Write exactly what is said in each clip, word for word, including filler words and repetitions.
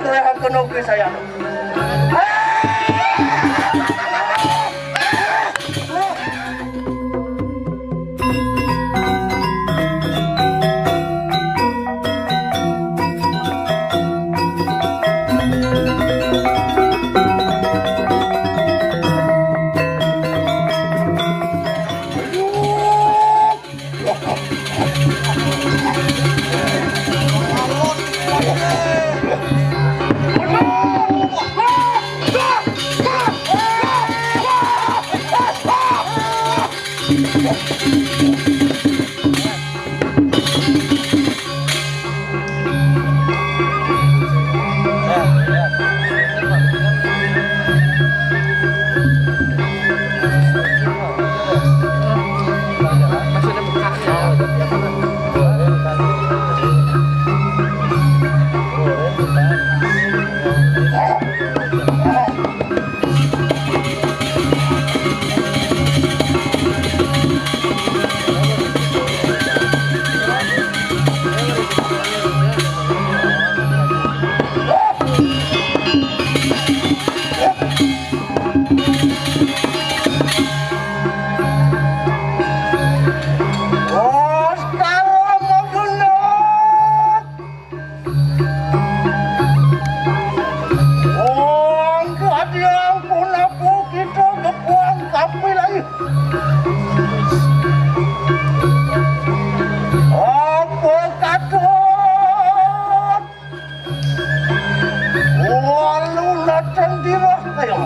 Kaya kenoke sayang. Wong kadiang punapu kita bepuang kapi lagi. Apa katut? Walu natang dirah kaya.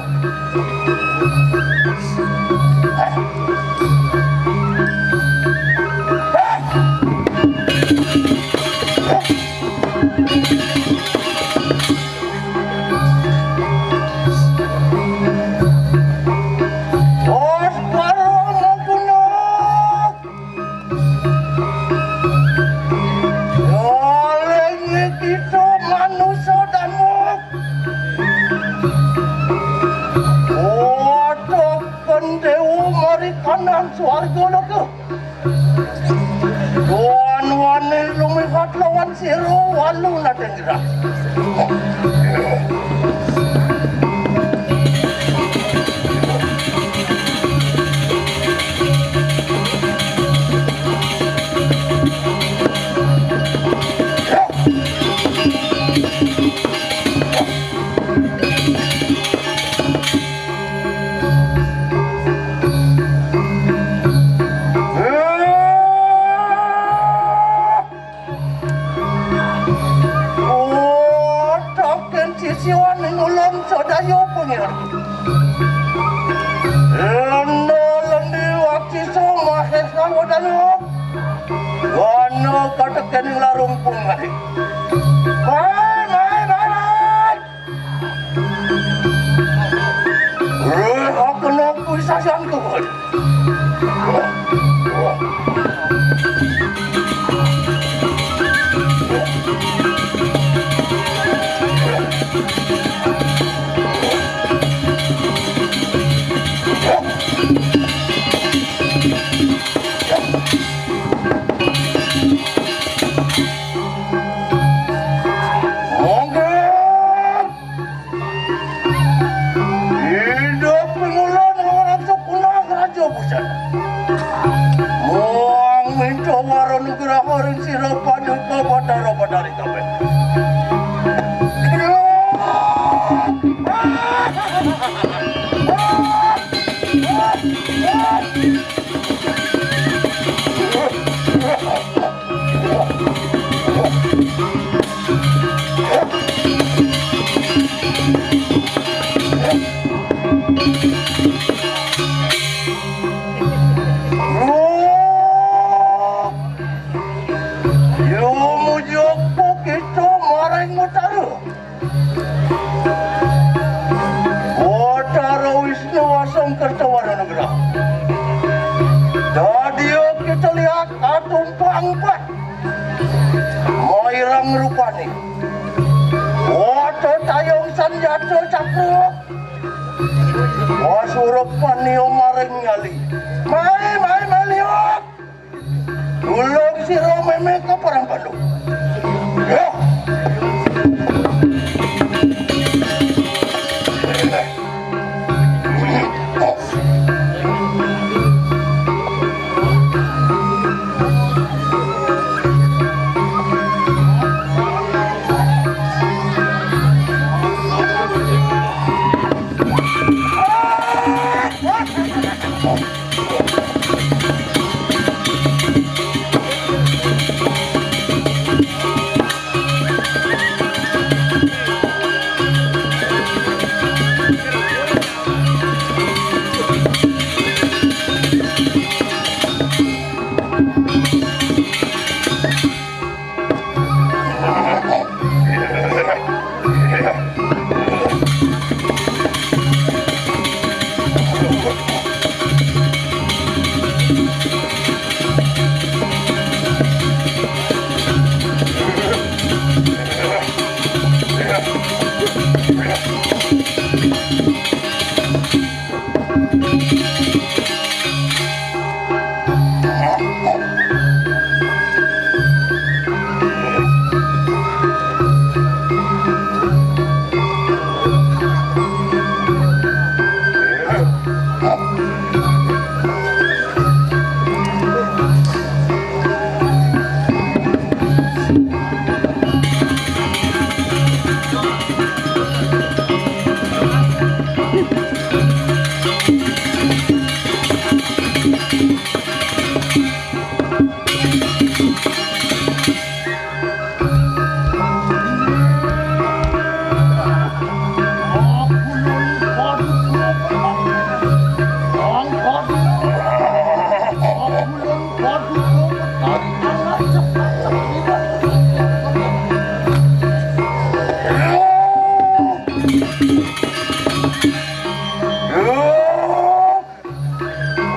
Bos baru mau punuk. Oleh kita manusia damuk. Otok pendewa mari kanan swarga leke. Tuan wani lumihat lawan sira walu nateng gerah. Otaken sisiwan ing ulun sadaya pangeran. Lenda lendi wakti sumahesa wadana. Wana kateken ing larung pungahe. Mai, mai, mai, mai. Eh, aku nopo isasan ko. Monggo. Inggih pingulun ing Raja Kunang, Raja Busana. Muang minta wara nugraha ring sira Paduka Batara Batari kabeh. Yo mujug kita maring Betara. Batara Wisnu Asung Kertawara Nugraha. Dadia kita lihat katumpang empat. Mairang rupane. Wata tayung sanjata cakra. Wasurapane maring nyali. Mai, mai, mai liwat. Tulung sira meme ka perang Pandu. Ya.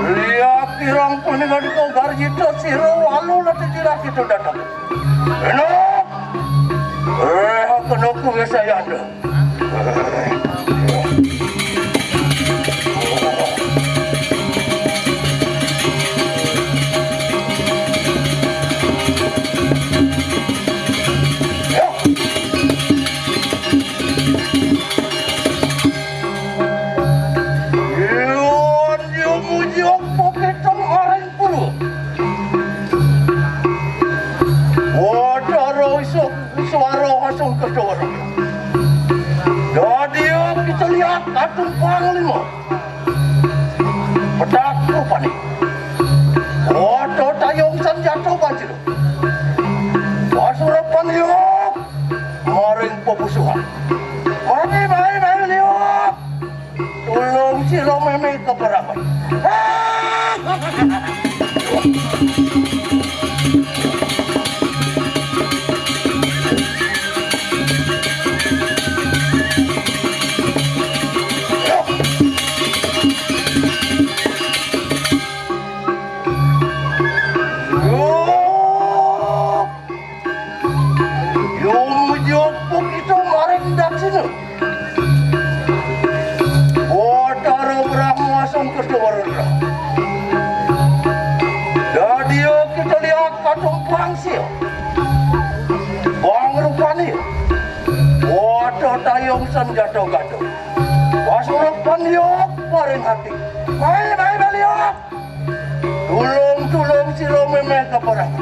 Liak kirang panigan ko garjito siro walu lati jira kito datang. Eno, eh, kena ku biasa yanda. Iwan dia muji apa kita maring puru. Wadaro iso suara asung kesuara. Dadi kita lihat atung panglima. Petak rupani. Wadah tayung senjata banjir. Pasurupan liuk maring pepusuhan. Mari, mari, mari liuk. Tulung sira meme keperangan. Yo, yo, muji apa kita maring daksina? Batara Brahma sangkata warana. Dadia kita lihat katumpang sia. Bang rupani. Wadah tayung senjata gaduh. Pasurupan liuk paring hati. Mai, mai, mai liuk. Tulung, tulung sira memeh keperang.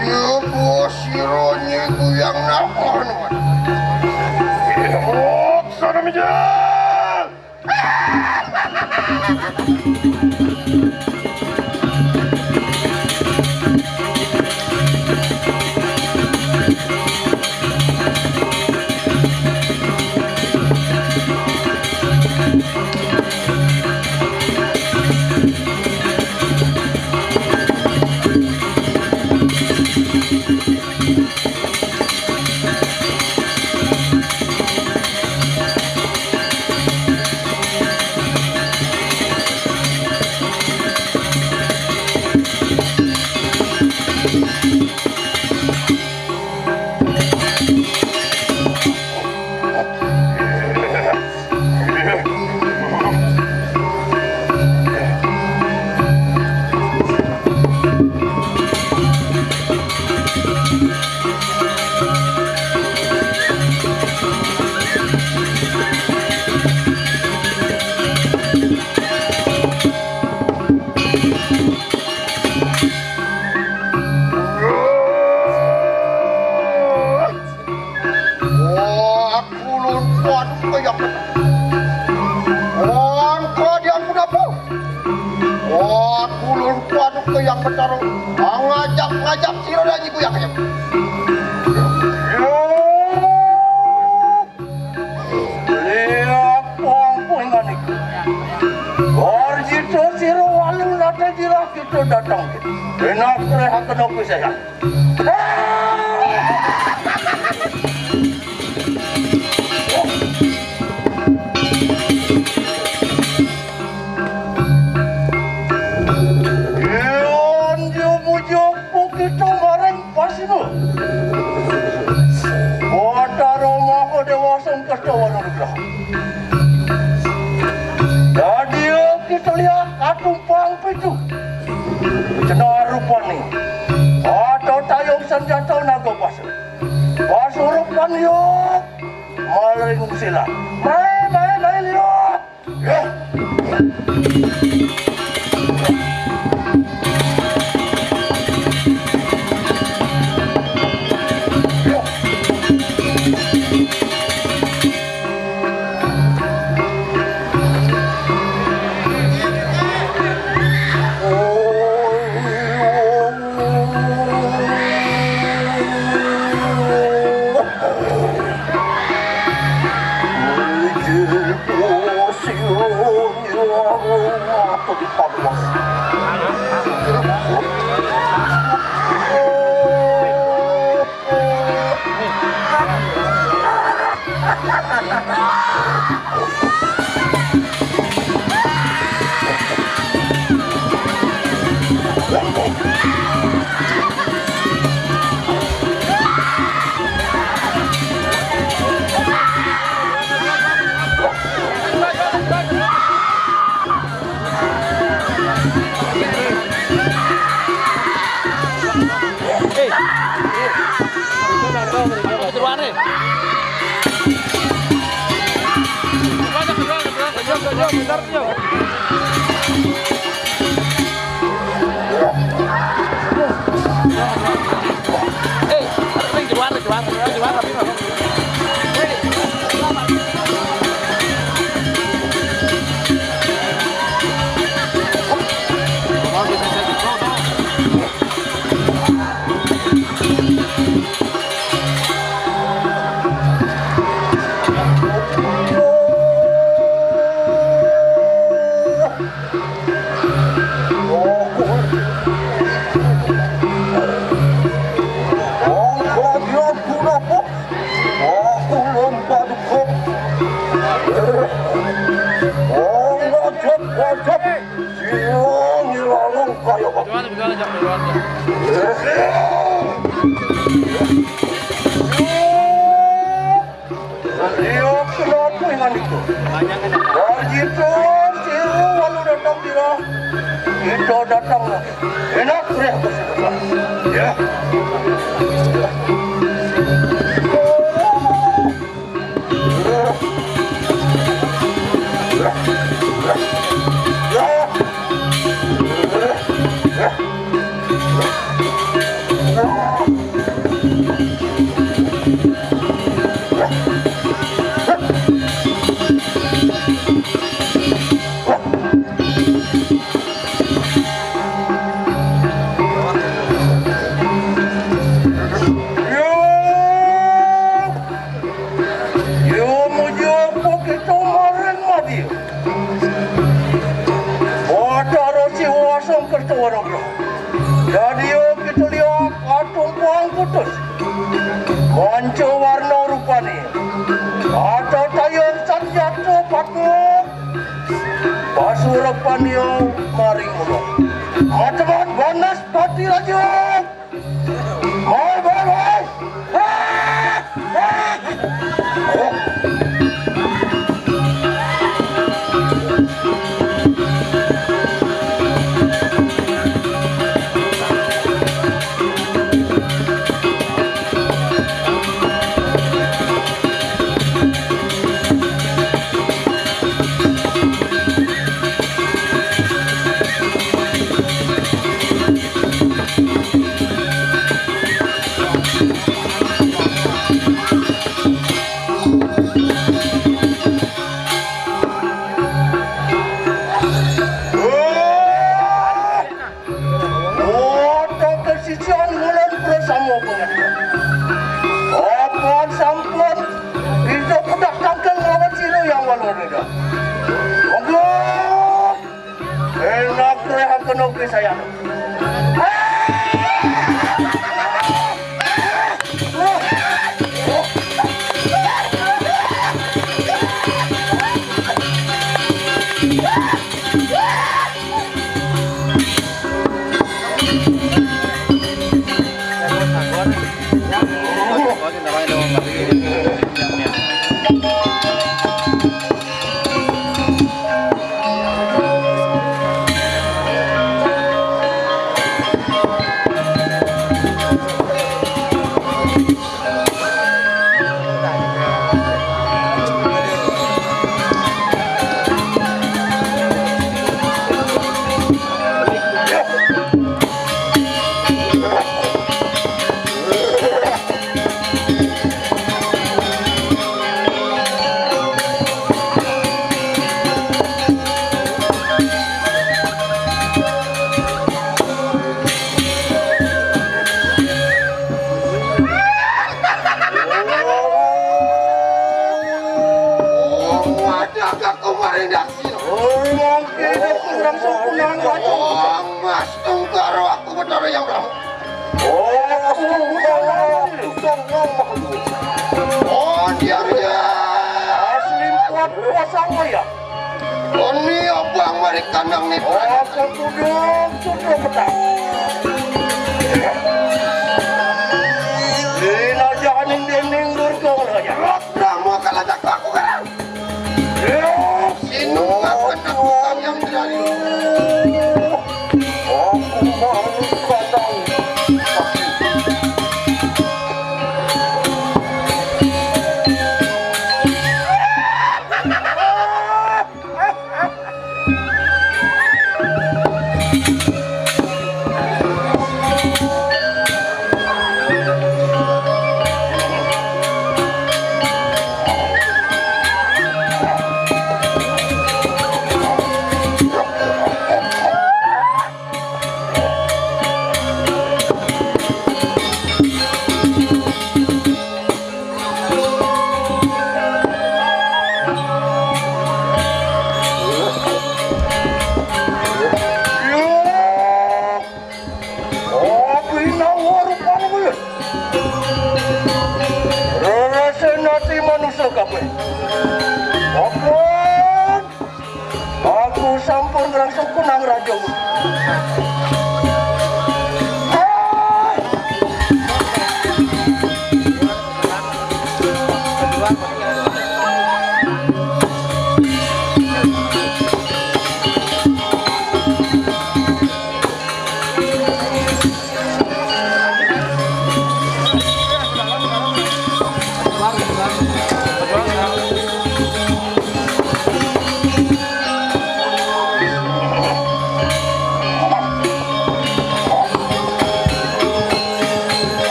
Dia bos sira nyeguyang napa nuan? Sana mijil. Betara, ah, ngajap-ngajap sira lagi kuyak-kuyak. Liak pangkuingan iku. Arjita sira walu nate dirah kita datang. Enak reh kena aku saya. Ion yo mujo pukito maring pasino. Watara Maha Dewa Sangkasta Wanarugraha. Dadi kita lihat katumpang pitu. Jenar rupane. Ada tayung senjata naga pasir. Pasurupan yo. Maling silat. Mai, mai, mai lihat. Iya, kenapa dengan itu? Barjito, siru, walu datang sira. Kita datang lagi. Enak, ya. Ya. Yo muji apa kita maring madya. Batara Siwa Sangkerta Waragra. Dadi kita lihat katumpang putus. Manca warna rupane. Kata tayang sanjata patut. Pasurapane maring mula. Matemat Banaspati Raja. Woi, woi, woi. Ogo! Enak rehaken oge saya. Wong wadon kok maring daksina. Oh, mungkin aku langsung pulang, Raja. Wong Mas Tunggara aku Betara Hyang Prabu. Oh, aku Hyang Prabu. Oh, dia, dia. Asli kuat pasang ya. Oni obang mari kandang ni. Oh, aku kudu, kudu petang. Ini aja aning dinding durga aja. Rok Brahma kalah jago aku kan. Sinu ngaku anak yang berani. Aku mau kandang. Abinawa rupane kuwi. Reresen ati manusa kabeh. Ampun. Aku sampun ngrangsuk kunang raja.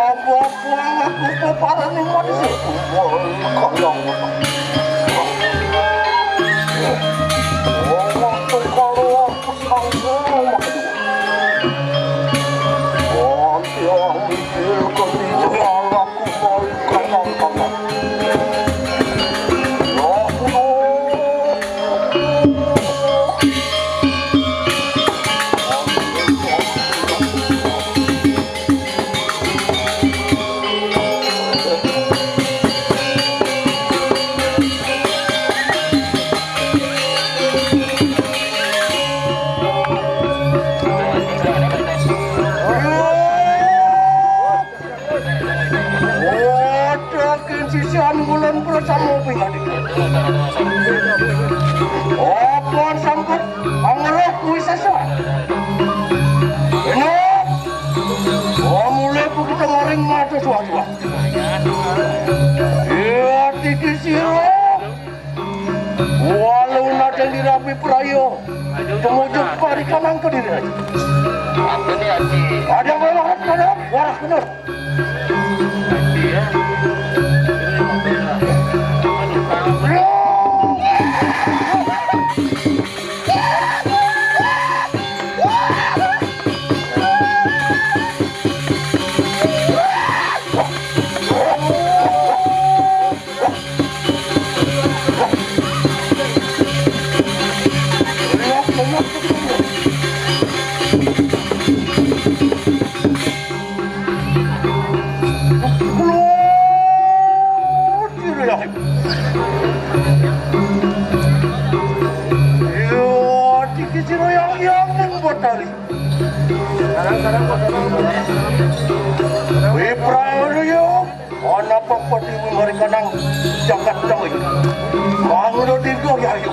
Apa-apa aku peparan ning manusia. Kaya ngono. Waktu kalau aku sanggup. Wanti aku mikir ke di kepala ku balik kanan-kanan. Ya Allah. Waduh, kin sisian bulan bersama pingadi. Apa sangkut angreh kuwi sesuai? Ini, oh, mulai ku kita maring mata suatu. Iya, tiki siro. Walau nadeng dirapi prayo. Tumujud ka Marikanang ka diri. Ada malah kada waras bener. Iya, dikisiro yang yang batari. Wipra, iya. Ana pepeti Marikanang jagat tengah. Manglo dirgo yayu.